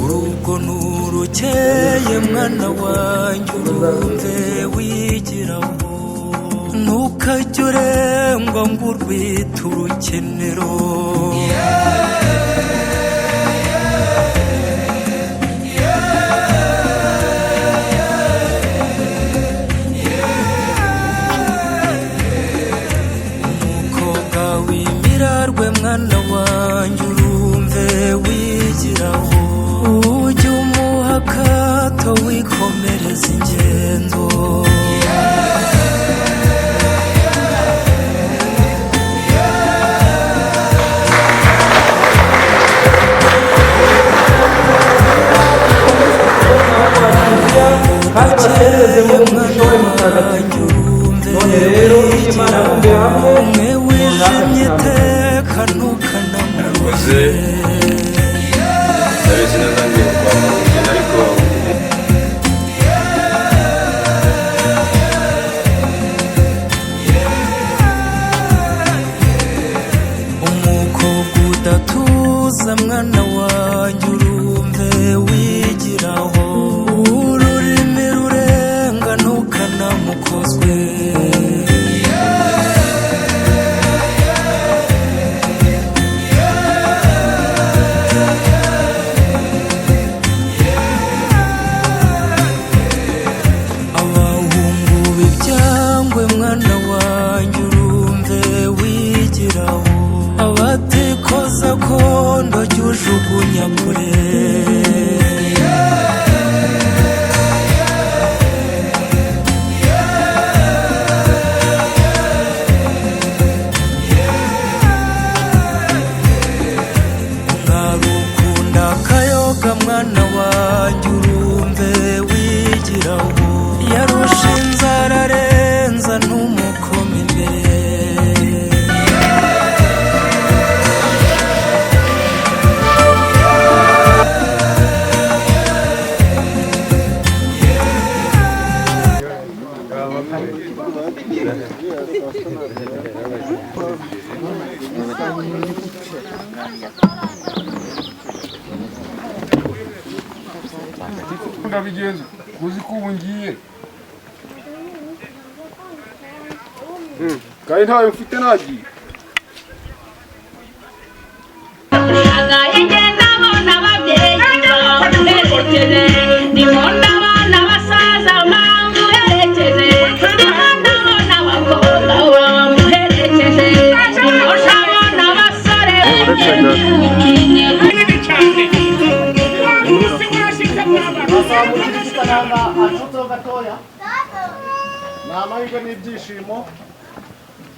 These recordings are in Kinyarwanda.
Urugo nurukeye, mwana wanjye, urumve wigiraho. Ntukajye urengwa ngo urwite urukenero. Umukobwa w'imirarwe, mwana wanjye, urumve wigiraho. Ujye umuha akato, wikomereza ingendo. Kandi baserereze mu mugisha we mutagatifu. None rero, icyo Imana yabumbiye hamwe, Umwe wijimye iteka ntukanamuroze. Murakoze. Ndabizi neza ngiye kwambara umugeni, ariko Umukobwa udatuza, mwana wanjye, urumve wigiraho. Ururimi rurenga ntukanamukozwe. Abahungu b'ibyangwe, mwana wanjye, urumve wigiraho. Abatikoza kondo jya ujugunya kure. Mwarukunda akayoga, mwana wanjye, urumve wigiraho. Yarusha inzara arenza ntumukoma imbere. Ndabigenza uzi ko ubu ngiye kandi ntayo mfite, nagiye. Agahenge ndabona ababyeyi bamuherekeje, ndimo ndabona abasaza bamuherekeje, ndimo ndabona abakobwa bamuherekeje, ndimo ndabona abasore. Acutseho gatoya. Ni amahirwe n'ibyishimo,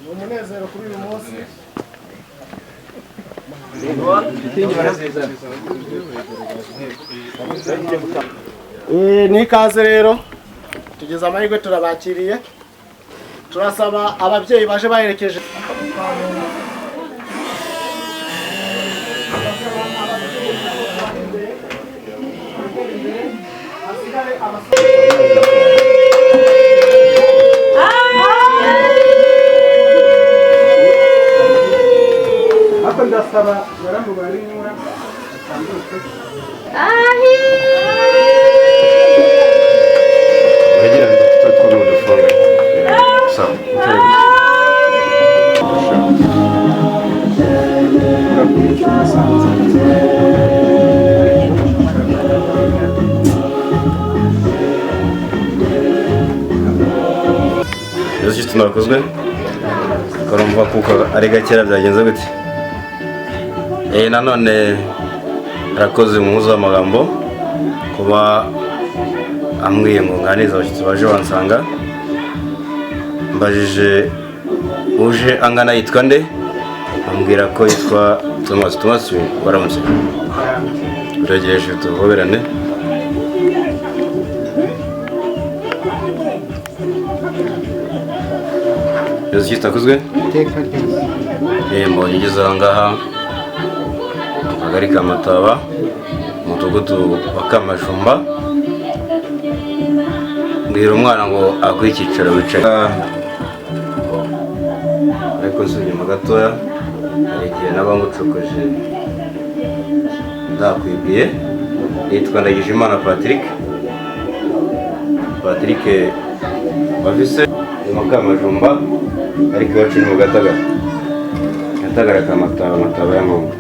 ni umunezero kuri uyu munsi. Ni ikaze rero, tugeze amahirwe, turabakiriye. Turasaba ababyeyi baje baherekeje. Hasigare abasore. Ariko ndasaba baramubara inyura batambuke. Uragira ngo tube twumwe udufunga sawa. Yesu Kristo murakozwe. Karumva kuko ari gakera byagenze gute. Nanone arakoze umuhuza w'amagambo kuba ambwiye ngo nganirize abashyitsi baje bansanga. Mbajije uje angana yitwa nde, ambwira ko yitwa Thomas. Thomas, waramutse, uragejeje, tuhoberane. Yesu Kristo akuzwe. Iteka ryose. Mbonye ugeze aha ngaha mu kagari ka Mataba, umudugudu wa Kamajumba, mbwira umwana ngo aguhe icyicaro wicaye. Ariko nsubira inyuma gatoya, hari igihe naba ngucokoje ndakwibwiye. Nitwa Ndagijimana Patrick, Patrick wavise ni mu Kamajumba, ariko iwacu ni mu Gatagara, Gatagara ka Mataba, Mataba ya Nkongo.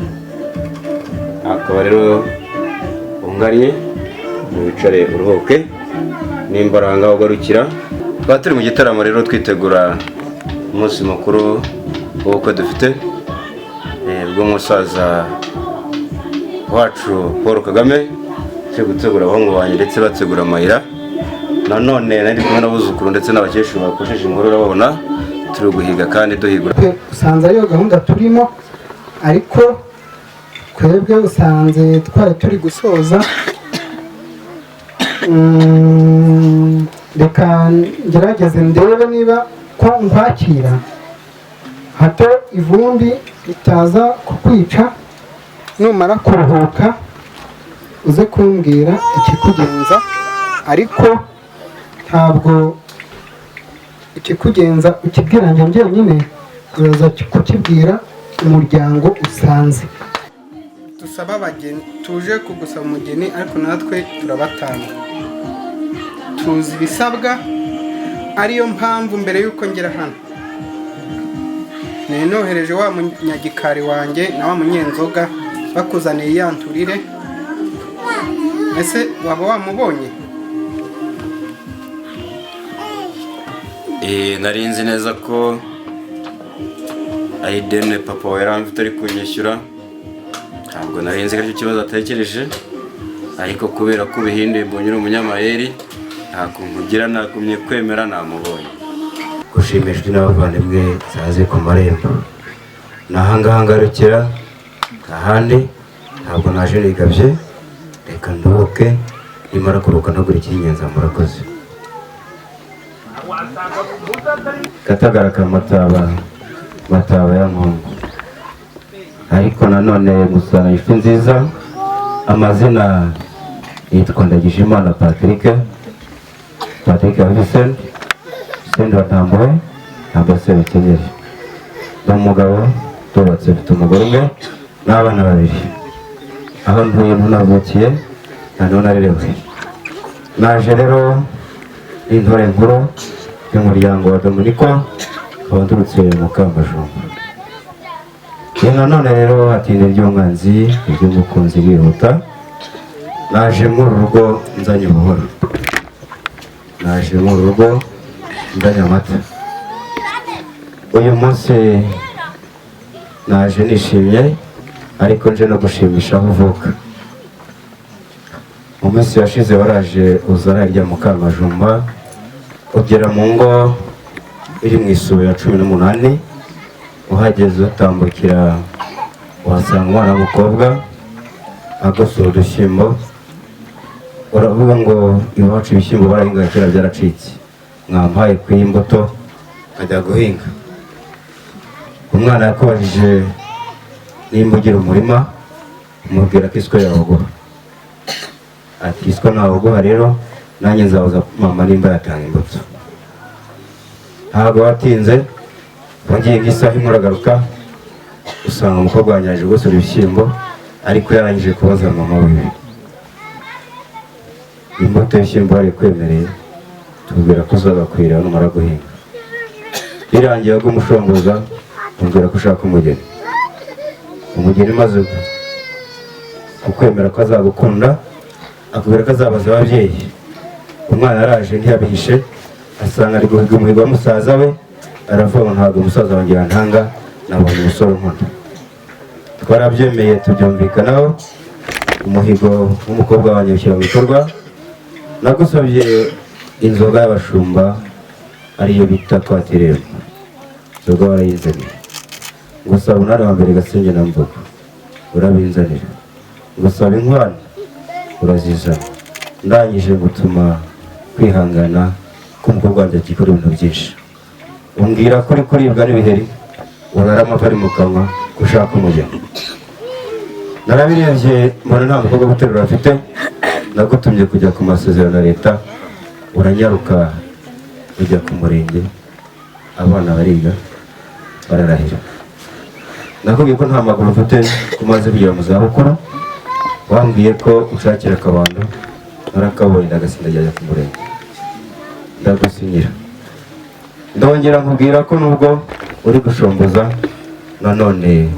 Akaba rero ungannye, wicare uruhuke, nimba ari ahangaha ugarukira. Tukaba turi mu gitaramo rero, twitegura umunsi mukuru w'ubukwe dufite bw'umusaza wacu Paul Kagame. Turi gutegura abahungu banjye ndetse bategura amayira. Nanone nari kumwe n'abuzukuru ndetse n'abakecuru bakosheje inkuru, urababona turi guhiga kandi duhigura. Usanze ariyo gahunda turimo, ariko twebwe usanze twari turi gusoza. Reka ngerageze ndebe niba ko nkwakira, hato ivumbi ritaza kukwica. Numara kuruhuka uze kumbwira ikikugenza, ariko ntabwo ikikugenza ukibwira njye njyenyine, uraza kukibwira umuryango usanze. Dusaba abageni, tuje kugusaba umugeni, ariko natwe turabatanga, tuzi ibisabwa. Ariyo mpamvu mbere y'uko ngera hano nari nohereje wa munyagikari wanjye na wa munyenzoga bakuzaniye ya nturire. Ese waba wamubonye? Nari nzi neza ko ari ideni papa we yari amfite ari kunyishyura. Ntabwo nari nzi ko aricyo kibazo atekereje, ariko kubera ko ubihinduye, mbonye uri umunyamayeri, nta kuntu ugira, nagumye kwemera namubonye. Gushimishwa n'abavandimwe zaze ku marembo, ni ahangaha ngarukira, ahandi ntabwo naje nigabye. Reka nduhuke, nimara kuruhuka ntagure icy'ingenzi. Murakoze. Gatagara ka Mataba, Mataba ya Nkongo. Ariko nanone gusana inshuti nziza, amazina yitwa Ndagijimana Patrick, Patrick wa Vincent Send watambuwe ntabwo se bikenyeri. Ni umugabo tubatse, mfite umugore umwe n'abana babiri. Aho ntuye ntunavukiye, nta niho narerewe. Naje rero n'intore nkuru y'umuryango wa Dominiko, nkaba nturutse mu Kamajumba. Nanone rero hatinda iry'umwanzi iry'umukunzi bihuta. Naje muri uru rugo nzanye ubuhoro, naje muri uru rugo nzanye amata. Uyu munsi naje nishimye, ariko nje no gushimisha aho uvuka. Mu minsi yashize waraje uza rya mu Kamajumba, ugera mu ngo iri mu isubo ya 18. Uhageze utambukira uhasanga umwana w'umukobwa agosora udushyimbo. Uravuga ngo iwacu ibishyimbo barahinga kera byaracitse, mwampaye ku imbuto nkajya guhinga. Umwana yakubajije nimba ugira umurima, umubwira ko iswa yawuguha. Ati iswa ntawuguha, rero nanjye nzabuza mama nimba yatanga imbuto. Ntabwo watinze, wagiye nk'isaha imwe uragaruka, usanga umukobwa wanjye yaje gusura ibishyimbo, ariko yarangije kubaza mama wiwe imbuto y'ibishyimbo barikwemereye, tubwira ko uzagakwira numara guhinga. Birangiye umushongoza, tubwira ko ushaka umugeni. Umugeni umaze kukwemera ko azagukunda, akubwira ko azabaza ababyeyi. Umwana yaraje ntiyabihishe, asanga ari guhiga umuhigo wa musaza we, aravuga ngo ntabwo umusaza wanjye yantanga, nabonye umusore unkunda. Twarabyemeye tubyumvikanaho, umuhigo w'umukobwa wanjye ushyira mu bikorwa. Nagusabye inzoga y'abashumba ariyo bita twatirembo, inzoga warayinzaniye. Ngusaba unara wa mbere Gasinge na Mbogo, urabinzanira. Ngusaba inkwano, urazizana. Ndangije gutuma kwihangana ko umukobwa wanjye akikora ibintu byinshi, umbwira ko uri kuribwa n'ibiheri. Urara amava ari mu kanwa gushaka umugeni. Narabirebye mbona nta mukobwa guterura afite. Nagutumye kujya ku masezerano ya leta, uranyaruka ujya ku murenge, abana bariga bararahira. Nakubwiye ko nta maguru mfite kumaze kugera mu zabukuru, wambwiye ko ushakira akabando, narakabonye ndagasindagira ku murenge ndagusinyira. Ndongera nkubwira ko nubwo uri gushomboza nanone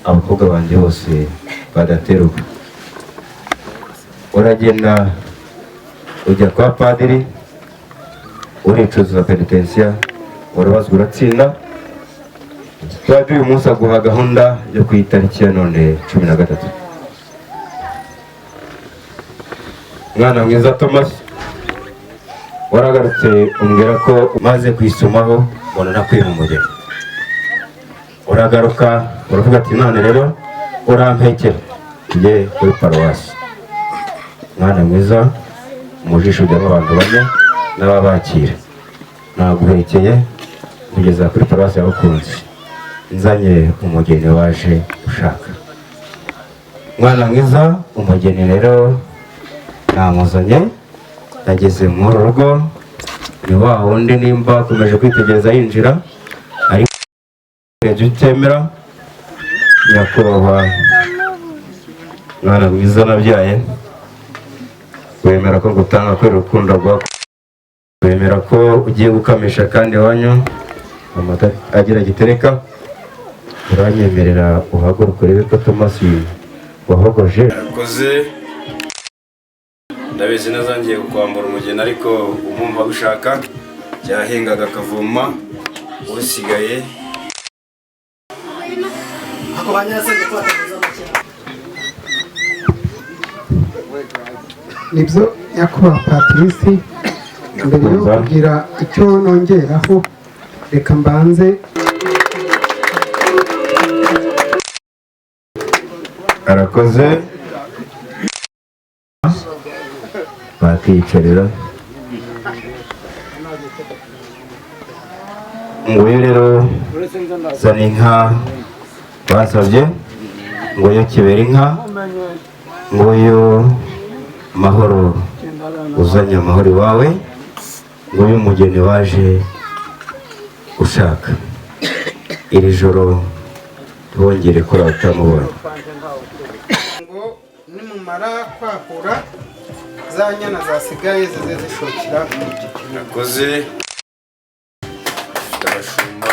abakobwa banjye bose badaterwa. Uragenda ujya kwa padiri, uricuza penitensiya, urabazwa uratsinda. Padiri uyu munsi aguha gahunda yo ku itariki ya none 13. Mwana mwiza Thomas, waragarutse umbwira ko umaze kwisomaho mbona nakwiha umugeni. Uragaruka uravuga ati none rero urampekera tujye kuri paruwasi. Mwana mwiza, mu jisho ujyamo abantu bane n'ababakira, naguhekeye kugeza kuri paruwasi ya Bukunzi, nzanye umugeni waje ushaka. Mwana mwiza, umugeni rero namuzanye, nageze muri uru rugo, ni wa wundi nimba akomeje kwitegereza yinjira, ariko utemera. Nyakubahwa mwana mwiza nabyaye, wemera ko ngutanga kubera urukundo rwawe, wemera ko ugiye gukamisha kandi iwanyu amata agira gitereka, uranyemerera uhaguruke urebe ko Thomas wahogoje. Arakoze, ndabizi neza ngiye kukwambura umugeni, ariko umwumva gushaka byahingaga akavoma usigaye. Nibyo nyakubahwa Patrice, mbere yo kugira icyo nongeraho reka mbanze Arakoze, bakiyicarira. Nguyu rero zana inka basabye, nguyu kibera inka, nguyu mahoro uzanye amahoro iwawe, nguyu umugeni waje ushaka. Iri joro ntibongere kurara utamubonye. Ngo nimumara kwahura za nyana zasigaye zize zishokera mu giti. Arakoze, afite abashumba.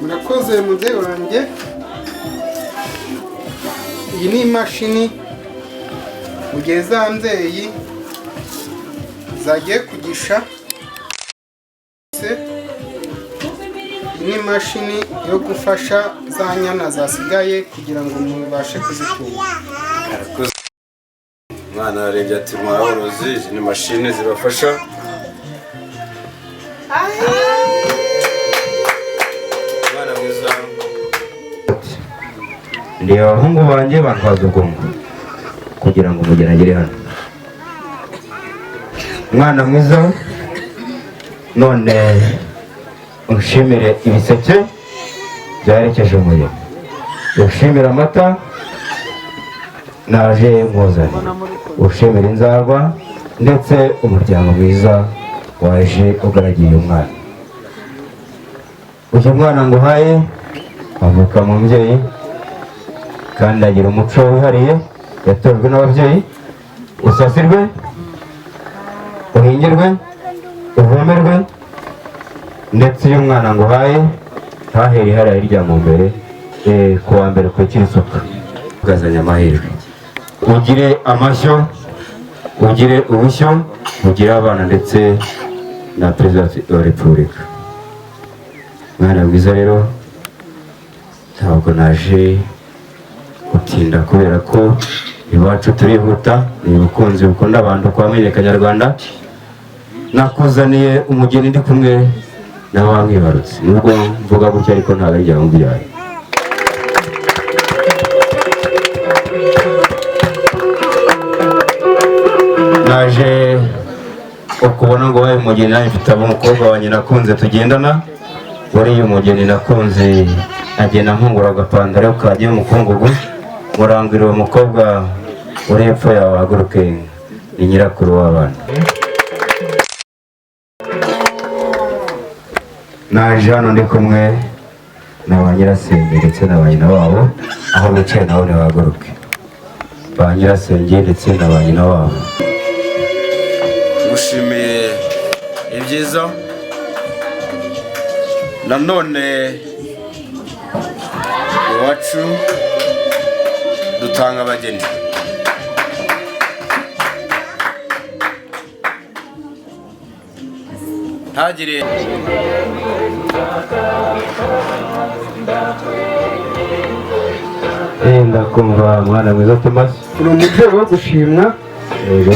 Murakoze mubyeyi wanjye. Iyi ni imashini mu gihe za mbyeyi zagiye kugisha. Iyi ni imashini yo gufasha za nyana zasigaye kugira ngo mubashe kuzitunga. Arakoze. Umwana ararebye ati mwaborozi, izi ni mashini zibafasha. Mwana mwiza, Ndeba abahungu banjye bantwaza ubwonko kugira ngo umugeni agere hano. Mwana mwiza, none unshimire ibiseke byaherekeje umugeni, ushimire amata naje nkuzaniye, ushimire inzarwa ndetse umuryango mwiza waje ugaragiye umwana. Uyu mwana nguhaye avuka mu mbyeyi kandi agira umuco wihariye yatojwe n'ababyeyi. Usasirwe, uhingirwe, uvomerwe, ndetse iyo umwana nguhaye ntahere hariya hirya mu mbere, ku wa mbere kwikira isuka, ukazanye amahirwe, ugire amashyo, ugire ubushyo, ugire abana ndetse na perezida wa repubulika. Mwana mwiza rero, ntabwo naje gutinda kubera ko iwacu turihuta, ni ubukunzi bukunda abantu kwa Mwereka Kanyarwanda. Nakuzaniye umugeni ndi kumwe na wa mwibarutse, nubwo mvuga gutya ariko ntabwo ari njye wamubyaye. Naje ukubona ngo wabaye umugeni, nanjye mfite umukobwa wanjye nakunze tugendana. Wariye umugeni nakunze agenda nkungura agapantaro kagiye umukungugu, murangwira uwo mukobwa uri hepfo yawe ahaguruke, ni nyirakuru w'abana. Naje hano ndi kumwe na ba nyirasenge ndetse na ba nyina wabo, aho bicaye nabo ntibahaguruke, ba nyirasenge ndetse na ba nyina wabo. Ngushimiye ibyiza nanone iwacu dutanga abageni. Ntagire Ndakumva mwana mwiza Thomas. Uri umubyeyi wo gushimwa. Yego.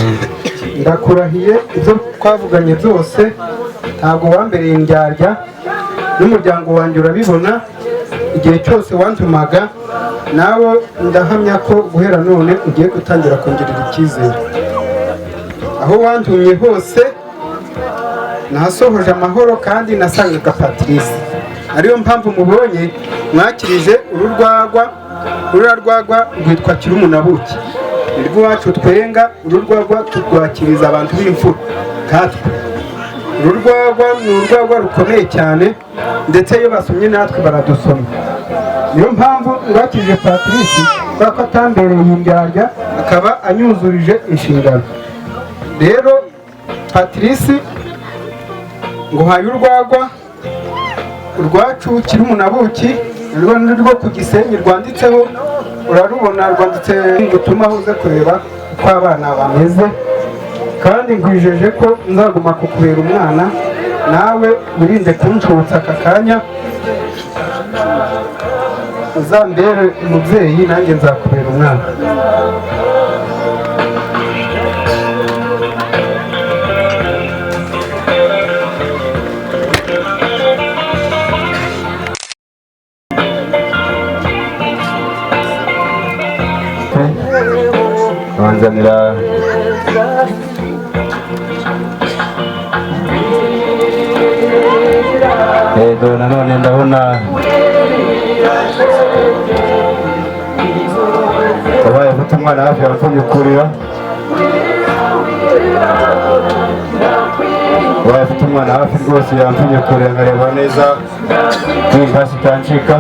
Ndakurahiye ibyo twavuganye byose ntabwo wambereye indyarya, n'umuryango wanjye urabibona. Igihe cyose wantumaga nawe ndahamya ko guhera none ugiye gutangira kongerera icyizere. Aho wantumye hose nahasohoje amahoro kandi nasangaga Patrice, ariyo mpamvu mubonye mwakirije uru rwagwa. Ruriya rwagwa rwitwa Kirumunabuki, ni rw'iwacu twenga. Uru rwagwa turwakiriza abantu b'imfura nkatwe. Uru rwagwa ni urwagwa rukomeye cyane, ndetse iyo basomye natwe baradusoma. Niyo mpamvu ngwakirije Patrice, kubera ko atambereye indyarya akaba anyuzurije inshingano. Rero Patrice, nguhaye urwagwa urwacu Kirumunabuki, rwo ku Gisenyi rwanditseho, urarubona rwanditse gutuma uze kureba uko abana bameze, kandi nkwijeje ko nzaguma kukubera umwana, nawe wirinde kunshutsa aka kanya, uzambere umubyeyi nanjye nzakubera umwana. Banzanira yego. Nanone ndabona ubaye ufite umwana hafi yawe kurira, ubaye ufite umwana hafi rwose yampfumye kurira, nkareba neza ko itancika.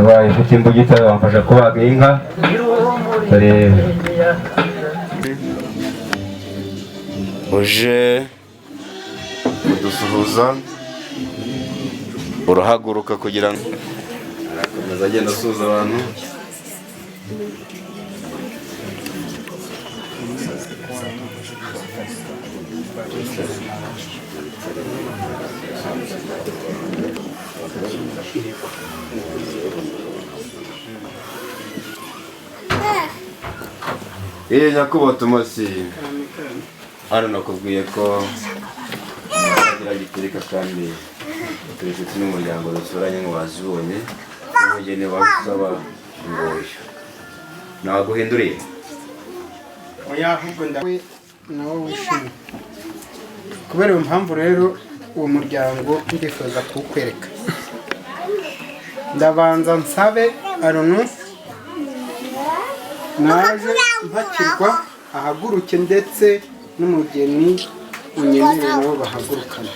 Ubaye ufite imbugita wamfasha kubaga inka. Dore uje kudusuhuza, urahaguruka kugira ngo arakomeza agenda asuhuza abantu. Nyakubahwa Tomasi, hano nakubwiye ko agira gitereka kandi turi inshuti n'umuryango duturanye ngo wazibonye umugeni wasaba ngoyo naguhinduriye. Oya, ahubwo ndawe nawe wishimye. Kubera iyo mpamvu rero uwo muryango ndifuza kuwukwereka. Ndabanza nsabe Arunu naje mpakirwa ahaguruke, ndetse n'umugeni unyemerere nabo bahagurukane.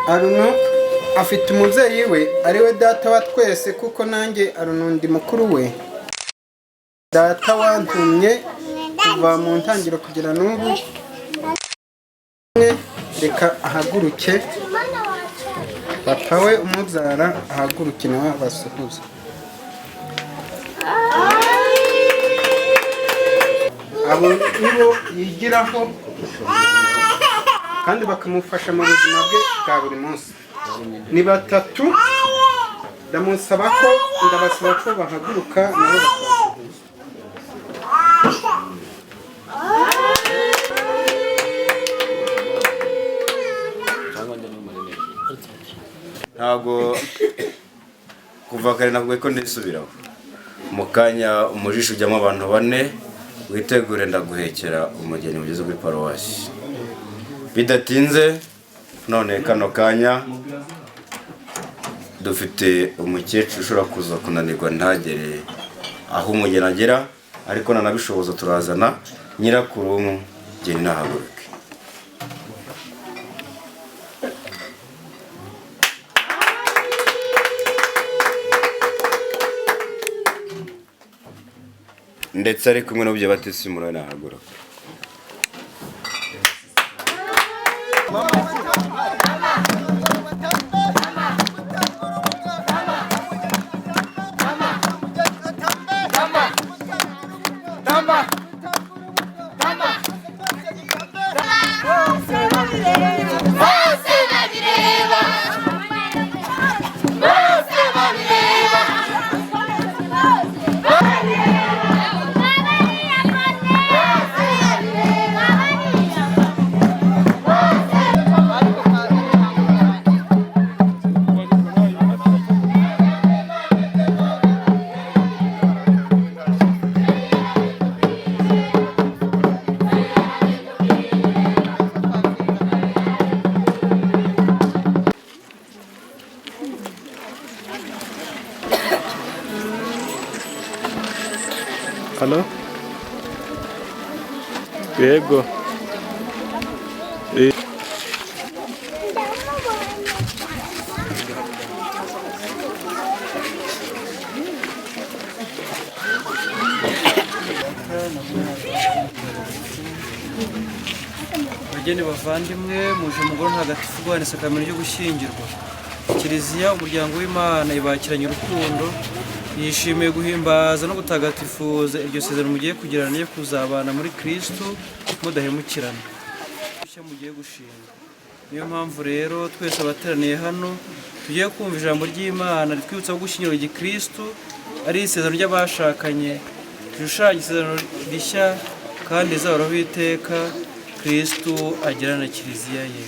Arunu afite umubyeyi we ari we data wa twese, kuko nanjye Arunu ndi mukuru we. Data wantumye kuva mu ntangiriro kugera n'ubu. Reka ahaguruke, papa we umubyara ahaguruke nawe abasuhuze. Abo nibo yigiraho kandi bakamufasha mu buzima bwe bwa buri munsi. Ni batatu, ndamusaba ko ndabasaba ko bahaguruka nabo bakabasuhuza. Ntago kuva kare nakubwiye ko ndisubiraho. Mu kanya umujisho ujyamo abantu bane, witegure ndaguhekera umugeni mugeze kuri paruwasi. Bidatinze none kano kanya dufite umukecuru ushobora kuza kunanirwa ntagere aho umugeni agera, ariko nanabishoboza turazana nyirakuru w'umugeni nahaguruke. Ndetse ari kumwe n'ubyo batisimu nawe nahaguruke. Halo? Yego. Bageni bavandimwe, muje mu ngoro ntagatifu guhana isakamento ryo gushyingirwa. Kiliziya umuryango w'Imana ibakiranye urukundo, yishimiye guhimbaza no gutagatifuza iryo sezerano mugiye kugirana yo kuzabana muri Kristo mudahemukirana. Mushya mugiye gushinga. Niyo mpamvu rero twese abateraniye hano tugiye kumva ijambo ry'Imana ritwibutsa ko gushyingirwa gikristo ari isezerano ry'abashakanye, rishushanya isezerano rishya kandi rizahoraho iteka Kristo agirana na Kiliziya ye.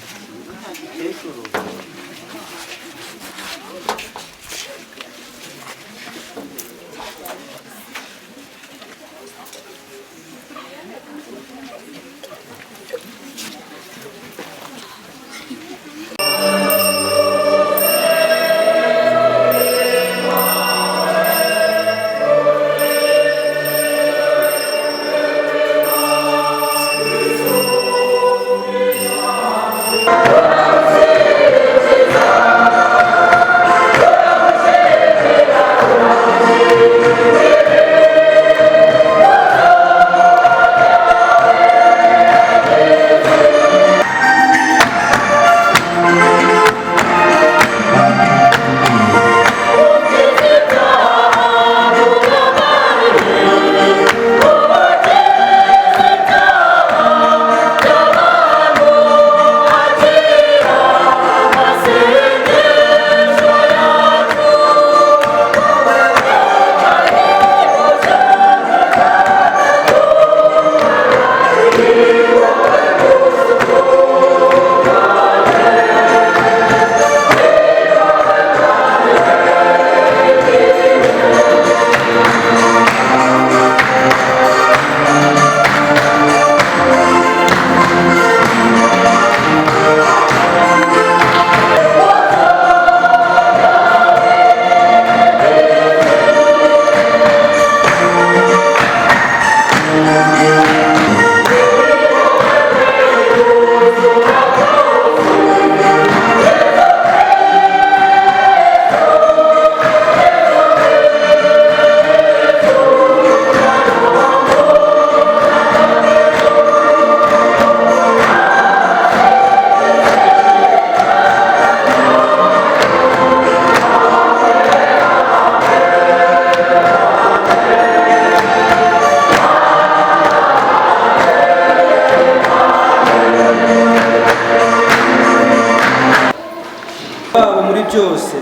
Byose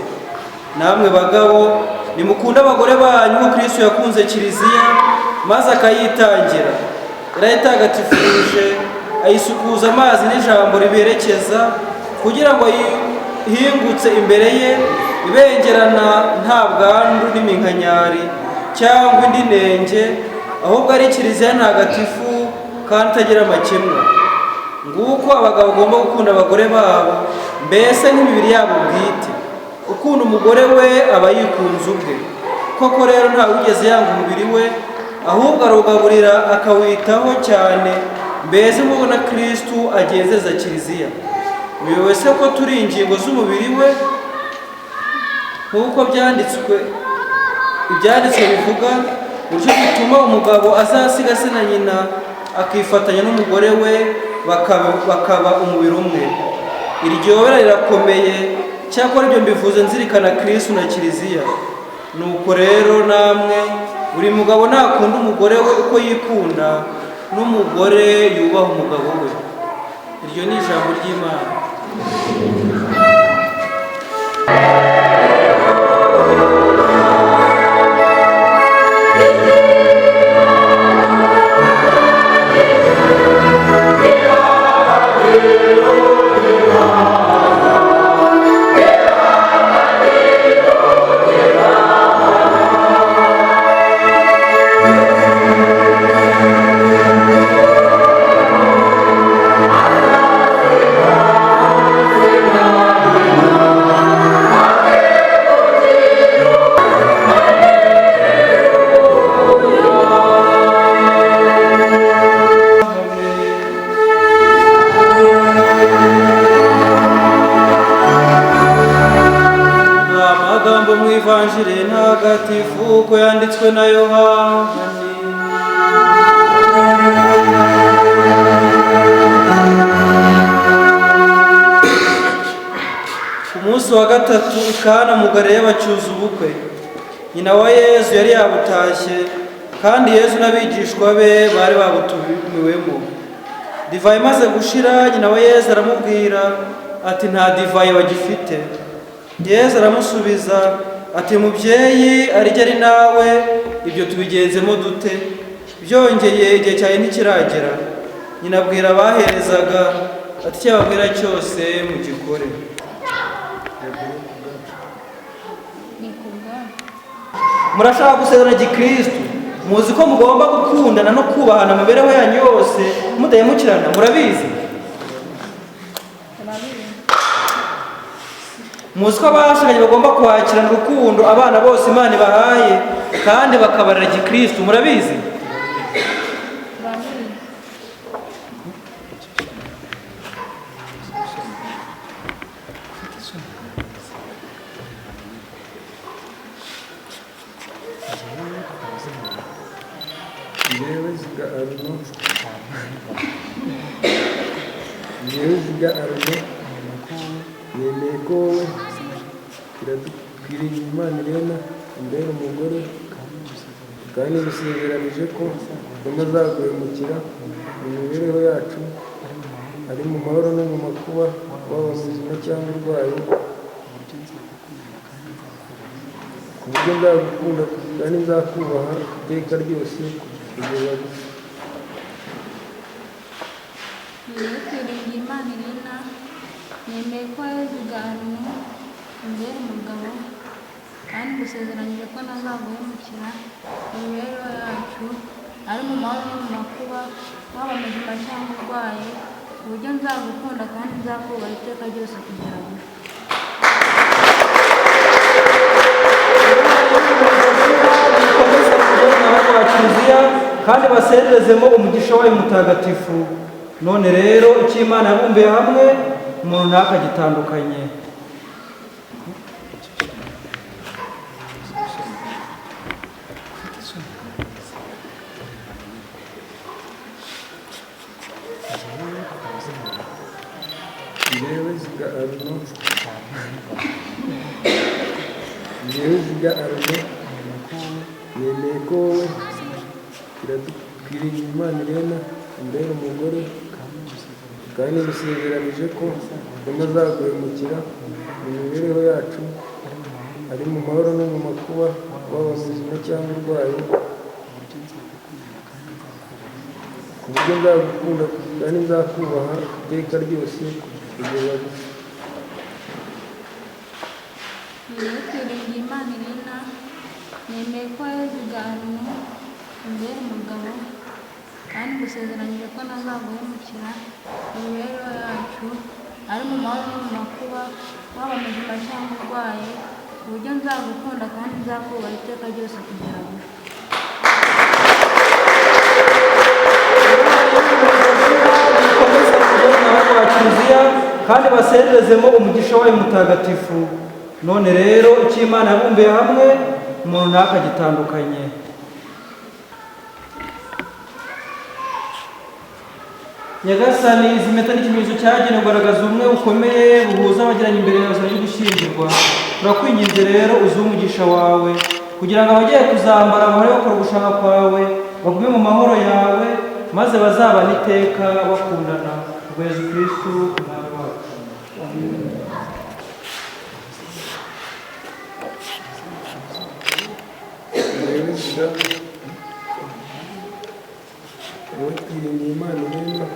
namwe bagabo nimukunda abagore banyu nkuko Kristo yakunze Kiliziya maze akayitangira, yarayitagatifuje ayisukuza amazi n'ijambo riberekeza, kugira ngo ihingutse imbere ye, ibengerana nta bwandu n'iminkanyari cyangwa indi nenge, ahubwo ari kiliziya ntagatifu kandi itagira amakemwa. Nguko abagabo bagomba gukunda abagore babo, mbese nk'imibiri yabo bwite. Ukunda umugore we aba yikunze ubwe. Koko rero nta wigeze yanga umubiri we, ahubwo arawugaburira akawitaho cyane, mbese nk'uko na Kristu agenzereza kiliziya. Muyobewe se ko turi ingingo z'umubiri we, nk'uko ibyanditswe bivuga, uburyo gituma umugabo azasiga se na nyina akifatanya n'umugore we bakaba umubiri umwe. Iryo yobera rirakomeye, cyakora ibyo mbivuze nzirikana Kristu na kiliziya. Nuko rero namwe, buri mugabo nakunda umugore we uko yikunda, n'umugore yubaha umugabo we. Iryo ni ijambo ry'Imana. Amagambo mu Ivanjiri ntagatifu uko yanditswe na Yohani. Ku munsi wa gatatu i Kana mu Galilaya bacyuza ubukwe. Nyina wa Yezu yari yabutashye, kandi Yezu n'abigishwa be bari babutumiwemo. Divayi imaze gushira, nyina wa Yezu aramubwira ati nta divayi bagifite. Yezu aramusubiza ati mubyeyi, arijye ari nawe, ibyo tubigenzemo dute? Byongeye igihe cyawe ntikiragera. Nyina abwira abaherezaga ati icyo ababwira cyose mugikore. Murashaka gusezerana gikristu, muzi ko mugomba gukundana no kubahana mu mibereho yanyu yose mudahemukirana, murabizi? Muzi ko abashakanye bagomba kwakirana urukundo abana bose Imana ibahaye kandi bakabarera gikristu, murabizi? Njyewe Ziga Arnaud, nemeye ko wowe Twiringiyimana Irena umbera umugore, kandi ngusezeranije ko ntazaguhemukira mu mibereho yacu, ari mu mahoro no mu makuba, waba muzima cyangwa urwaye, ku buryo nzagukunda kandi nzakubaha iteka ryose kugeza gupfa. Njyewe Twiringiyimana Irena, nemeye ko Ziga Arnaud umbera umugabo, kandi ngusezeranyije ko ntazaguhemukira mu mibereho yacu, ari mu mahoro no mu makuba, waba muzima cyangwa urwaye, ku buryo nzagukunda kandi nzakubaha iteka ryose kugera gupfa. Kiliziya kandi basererezemo umugisha wayo mutagatifu. None rero icyo Imana yabumbiye hamwe umuntu ntakagitandukanye. Njyewe Ziga Arnaud, nemeye ko wowe Twiringiyimana Irena umbera umugore, kandi ngusezeranije ko ntazaguhemukira mu mibereho yacu, ari mu mahoro no mu makuba, waba muzima cyangwa urwaye, ku buryo nzagukunda kandi nzakubaha iteka ryose kugeza gupfa. Nemeye ko Yezu Gahano umbera umugabo kandi ngusezeranyije ko ntazaguhemukira mu mibereho yacu, ari mu mahoro no mu makuba, waba muzima cyangwa urwaye, ku buryo nzagukunda kandi nzakubaha iteka ryose kugera gupfa. Wa kiliziya kandi basenderezemo umugisha wayo mutagatifu. None rero icyo Imana yabumbiye hamwe umuntu ntakagitandukanye. Nyagasani, izi mpeta ni ikimenyetso cyagenewe kugaragaza ubumwe bukomeye buhuza abagiranye imbere yawe isezerano ryo gushyingirwa. Turakwinginze rero uzuhe umugisha wawe kugira ngo abagiye kuzambara bahore bakora ugushaka kwawe, bagume mu mahoro yawe, maze bazabane iteka bakundana. Kubwa Yezu Kristu Umwami wacu. Perezida wowe twiringiye Imana Irena,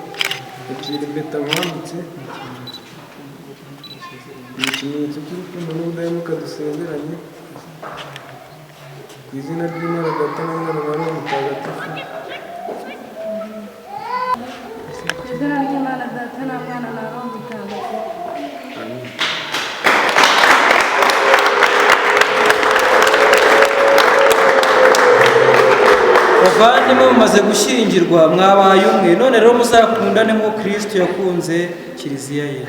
akira impeta nkwambitse, ni ikimenyetso cy'urukundo n'ubudahemuka dusezeranye, ku izina ry'Imana Data na Mwana na Roho Mutagatifu. Ku izina ry'Imana Data na Mwana na Roho Mutagatifu. Amen. Bavandimwe, mumaze gushyingirwa mwabaye umwe, none rero muzakundane nk'uko Kristo yakunze kiliziya ye.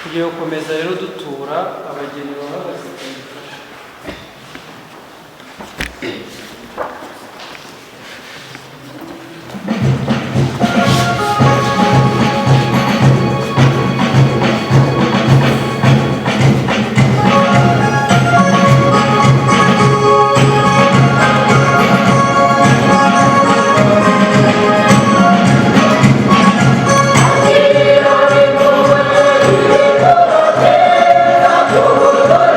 Tugiye gukomeza rero dutura abageni bahagaze ku mufasha. Thank you.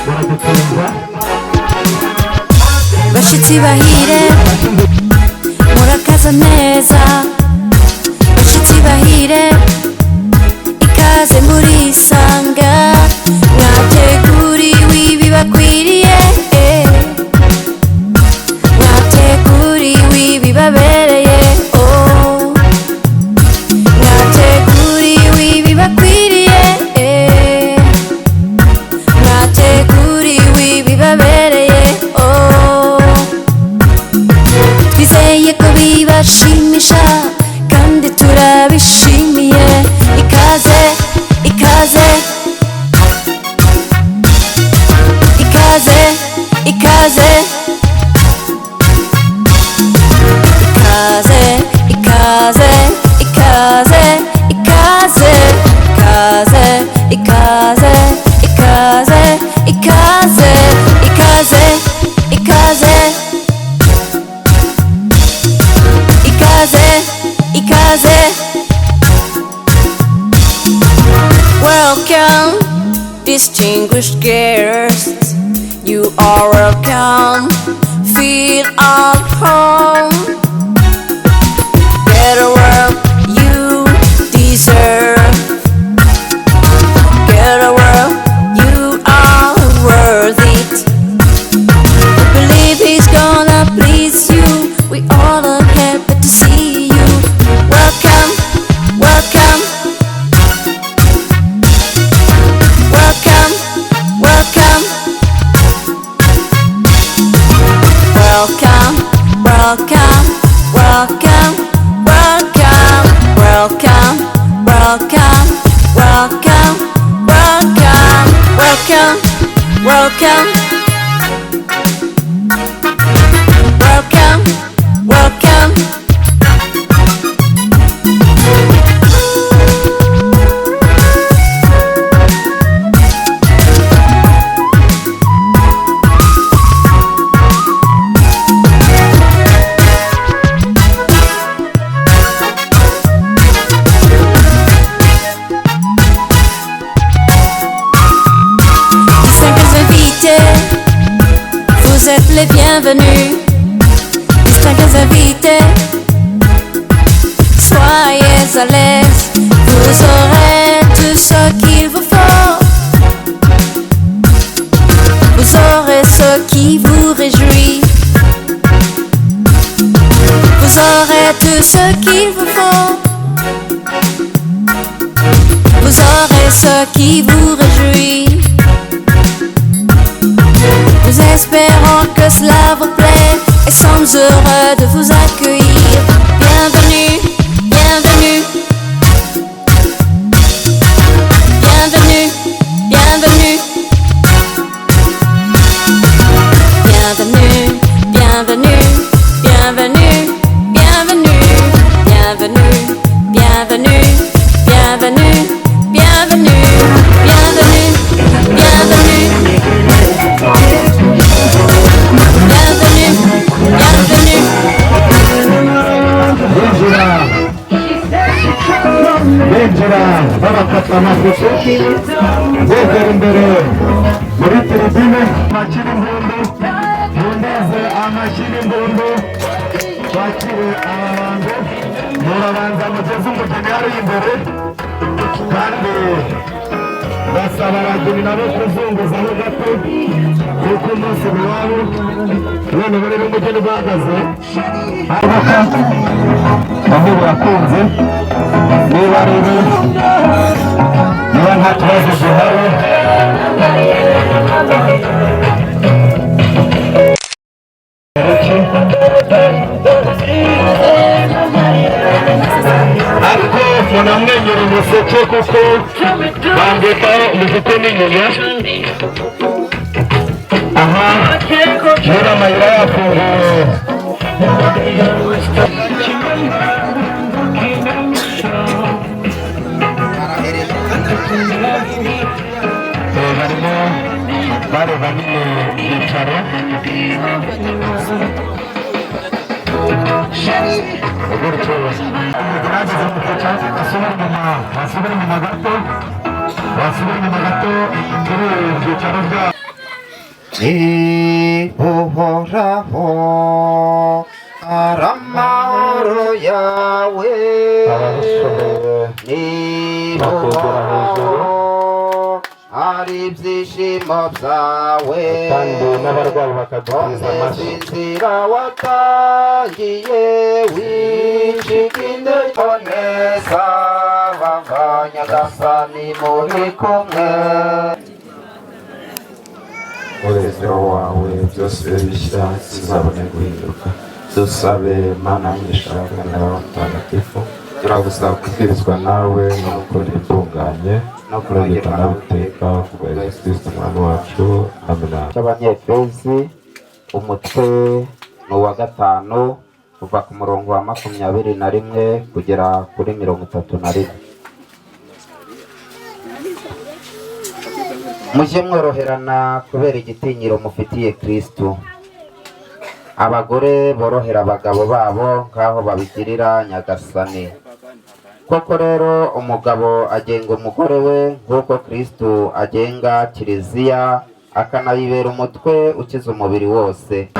Baradutunza. Bashitsi bahire, murakaza neza. Bashitsi bahire, ikaze murisanga. Mwateguriwe ibibakwiriye, mwateguriwe ibibabereye, oh. Mwateguriwe ibibakwiriye, mwateguriwe ibibabereye, oh. Twizeye ko bibashimisha kandi turabishimiye. Ikaze, ikaze, ikaze, ikaze, ikaze, ikaze, ikaze, ikaze, ikaze, ikaze, ikaze, ikaze, ikaze, ikaze, ikaze, ikaze. Welcome, distinguished guests. You are welcome. Feel at home. Get a world you deserve. Get a world you are worth it. We believe he's gonna please you. We all are happy to see you. Welcome, welcome. Welcome, welcome. Welcome, welcome, welcome, welcome, welcome, welcome, welcome, welcome, welcome, welcome. Welcome, welcome. Distingués invités, vous êtes les bienvenus. Distingués invités, soyez à l'aise. Vous aurez tout ce qu'il vous faut. Vous aurez ce qui vous réjouit. Vous aurez tout ce qu'il vous faut. Vous aurez ce qui vous réjouit. Nous espérons que cela vous plaît et sommes heureux de vous accueillir. Bienvenue, bienvenue. Bienvenue, bienvenue. Bienvenue, bienvenue, bienvenue, bienvenue, bienvenue, bienvenue, bienvenue, bienvenue, bienvenue, bienvenue. Bienvenue, bienvenue. Binjira, binjira, babakata amafoto, begera imbere muri tribune. Amashyira impundu, mundeze amashyira impundu, bakire aba bantu. Murabanza mugeze umugeni hariya imbere, kandi basaba abageni nabo kuzunguzaho gato kuko umunsi iwabo none bari n'umugeni bahagaze. Aho birakunze, niba rero niba nta kibazo gihari. Ariko munamwenyura umuseke kuko bambika mufite n'inyinya. Aha niba amayira yafunguye. Barimo bareba nyine ibyicaro. Gutyo mugerageze mukica, asubire inyuma, asubire inyuma gato, basubire inyuma gato kuri ibi byicaro byabo. Niba uhoraho ari amahoro yawe, niba uhoraho ari ibyishimo byawe, kandi n'abarwayi bakadutiza amashyi. Inzira watangiye wicika intege neza, bava Nyagasani muri kumwe. Umunezero wawe byose bibe bishya, kizabone guhinduka. Dusabe. Mana mwisha na Roho Mutagatifu, turagusaba kubwirizwa nawe no gukora ibitunganye no kuragirwa nawe iteka kubwa Yesu Kristo Umwami wacu. Amina. Cy'Abanyefezi, umutwe ni uwa 5, kuva ku murongo wa 21 kugera kuri 31. Mujye mworoherana kubera igitinyiro mufitiye Kristu. Abagore borohera abagabo babo nk'aho babigirira Nyagasani. Koko rero umugabo agenga umugore we nk'uko Kristu agenga Kiliziya, akanayibera umutwe ukiza umubiri wose.